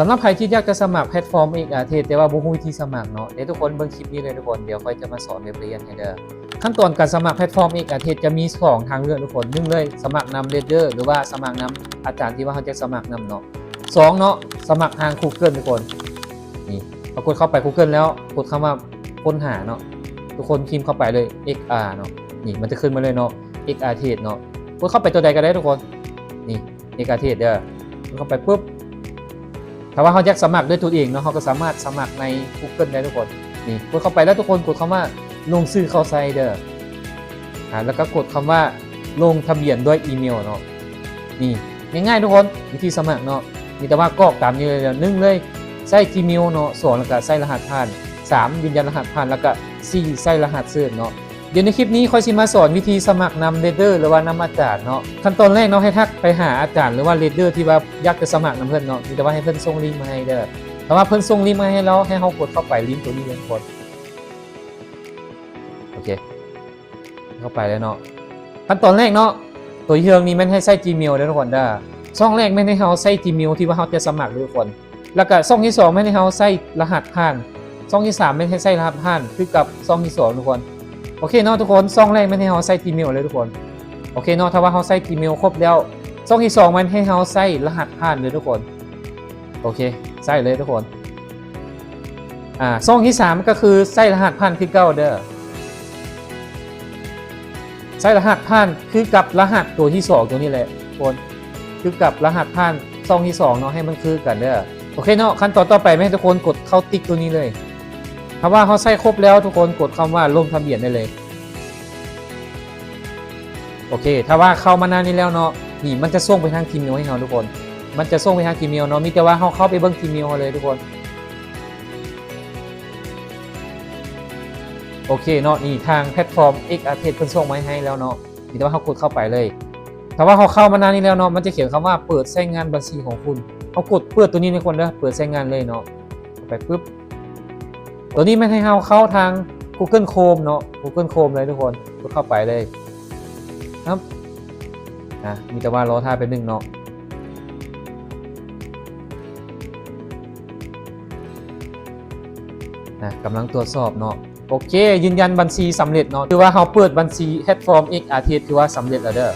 ສຳລັບໃຜທີ່ຢາກຈະສະໝັກແພລດຟອມ X Artist ແຕ່ວ່າບໍ່ຮູ້ວິທີສະໝັກເນາະ, ດຽວທຸກຄົນເບິ່ງຄລິບນີ້ເລີຍທຸກຄົນ, ດຽວຂ້ອຍຈະມາສອນແບບລະອຽດໃຫ້ເດີ. ຂັ້ນຕອນການສະໝັກແພລດຟອມ X Artist ຈະມີສອງທາງເລືອກທຸກຄົນ, ໜຶ່ງເລີຍ ສະໝັກນຳ Leader ຫຼືວ່າສະໝັກນຳອາຈານທີ່ວ່າເຮົາຈະສະໝັກນຳເນາະ. ສອງເນາະ ສະໝັກທາງ Google ທຸກຄົນ. ນີ້ ເຮົາກົດເຂົ້າໄປ Google ແລ້ວ ກົດຄຳວ່າຄົ້ນຫາເນາະ, ທຸກຄົນພິມເຂົ້າໄປເລີຍ X R ເນາະ. ນີ້ ມັນຈະຂຶ້ນມາເລີຍເນາະ X Artist ເນາະ, ກົດເຂົ້າໄປຕົວໃດກໍໄດ້ທຸກຄົນ. ນີ້ X Artist ເດີ, ກົດເຂົ້າໄປປຶບ ຖ້າວ່າເຮົາຢາກສະໝັກດ້ວຍຕົວເອງເນາະ, ເຮົາກໍສາມາດສະໝັກໃນ Google ໄດ້ທຸກຄົນ. ນີ້ ກົດເຂົ້າໄປແລ້ວທຸກຄົນ ກົດຄຳວ່າລົງຊື່ເຂົ້າໃຊ້ເດີ. ອາ ແລ້ວກໍກົດຄຳວ່າລົງທະບຽນດ້ວຍອີເມວເນາະ. ນີ້ ງ່າຍໆທຸກຄົນ, ວິທີສະໝັກເນາະ ມີແຕ່ວ່າກອກຕາມນີ້ເລີຍ. ໜຶ່ງເລີຍ ໃຊ້ Gmail ເນາະ, ສອງ ແລ້ວກໍໃສ່ລະຫັດຜ່ານ, ສາມ ຢືນຢັນລະຫັດຜ່ານ, ແລ້ວກໍສີ່ ໃສ່ລະຫັດເສີດເນາະ. ດຽວໃນຄລິບນີ້ຂ້ອຍຊິມາສອນວິທີສະໝັກນຳ Leader ຫຼືວ່ານຳອາຈານເນາະ. ຂັ້ນຕອນແລກເນາະ ໃຫ້ທັກໄປຫາອາຈານ ຫຼືວ່າ Leader ທີ່ວ່າຢາກຈະສະໝັກນຳເພິ່ນເນາະ, ມີແຕ່ວ່າໃຫ້ເພິ່ນສົ່ງລິ້ງມາໃຫ້ເດີ. ຖ້າວ່າເພິ່ນສົ່ງລິ້ງມາໃຫ້ແລ້ວ ໃຫ້ເຮົາກົດເຂົ້າໄປລິ້ງຕົວນີ້ເລີຍທຸກຄົນ. ໂອເຄ ເຂົ້າໄປແລ້ວເນາະ. ຂັ້ນຕອນແລກເນາະ ຕົວທີ່ເທິງນີ້ແມ່ນໃຫ້ໃຊ້ Gmail ເດີທຸກຄົນເດີ. ຊ່ອງແລກແມ່ນໃຫ້ເຮົາໃຊ້ Gmail ທີ່ວ່າເຮົາຈະສະໝັກເດີທຸກຄົນ. ແລ້ວກະຊ່ອງທີສອງແມ່ນໃຫ້ເຮົາໃສ່ລະຫັດຜ່ານ, ຊ່ອງທີສາມແມ່ນໃຫ້ໃສ່ລະຫັດຜ່ານຄືກັບຊ່ອງທີສອງທຸກຄົນ. ໂອເຄເນາະທຸກຄົນ, ຊ່ອງແລກແມ່ນໃຫ້ເຮົາໃສ່ Gmail ເລີຍທຸກຄົນ. ໂອເຄເນາະ, ຖ້າວ່າເຮົາໃສ່ Gmail ຄົບແລ້ວ, ຊ່ອງທີສອງແມ່ນໃຫ້ເຮົາໃສ່ລະຫັດຜ່ານເດີທຸກຄົນ. ໂອເຄ ໃສ່ເລີຍທຸກຄົນ. ອາ ຊ່ອງທີສາມກໍຄືໃສ່ລະຫັດຜ່ານຄືເກົ່າເດີ. ໃສ່ລະຫັດຜ່ານຄືກັບລະຫັດຕົວທີສອງຕົວນີ້ແຫຼະທຸກຄົນ, ຄືກັບລະຫັດຜ່ານຊ່ອງທີສອງເນາະ, ໃຫ້ມັນຄືກັນເດີ. ໂອເຄເນາະ, ຂັ້ນຕອນຕໍ່ໄປແມ່ນໃຫ້ທຸກຄົນກົດເຂົ້າຕິກຕົວນີ້ເລີຍ. ຖ້າວ່າເຮົາໃສ່ຄົບແລ້ວ ທຸກຄົນກົດຄຳວ່າລົງທະບຽນໄດ້ເລີຍ. ໂອເຄ ຖ້າວ່າເຂົ້າມາໜ້ານີ້ແລ້ວເນາະ, ນີ້ມັນຈະສົ່ງໄປທາງ Gmail ໃຫ້ເຮົາທຸກຄົນ, ມັນຈະສົ່ງໄປທາງ Gmail ເນາະ, ມີແຕ່ວ່າເຮົາເຂົ້າໄປເບິ່ງ Gmail ເຮົາເລີຍທຸກຄົນ. ໂອເຄເນາະ, ນີ້ທາງແພລດຟອມ X Artist ເພິ່ນສົ່ງມາໃຫ້ແລ້ວເນາະ, ມີແຕ່ວ່າເຮົາກົດເຂົ້າໄປເລີຍ. ຖ້າວ່າເຮົາເຂົ້າມາໜ້ານີ້ແລ້ວເນາະ, ມັນຈະຂຽນຄຳວ່າເປີດໃຊ້ງານບັນຊີຂອງຄຸນ. ເຮົາກົດເປີດຕົວນີ້ເລີຍທຸກຄົນເດີ, ເປີດໃຊ້ງານເລີຍເນາະ. ເຂົ້າໄປປຶບ ຕົວນີ້ແມ່ນໃຫ້ເຮົາເຂົ້າທາງ Google Chrome ເນາະ, Google Chrome ເລີຍທຸກຄົນ, ກົດເຂົ້າໄປເລີຍ. ຄັບ ອາ ມີແຕ່ວ່າລໍຖ້າແປັບໜຶ່ງເນາະ, ນະ ກຳລັງຕວດສອບເນາະ. ໂອເຄ ຢືນຢັນບັນຊີສຳເລັດເນາະ, ຖືວ່າເຮົາເປີດບັນຊີແພລດຟອມ X Artist ຖືວ່າສຳເລັດແລ້ວເດີ.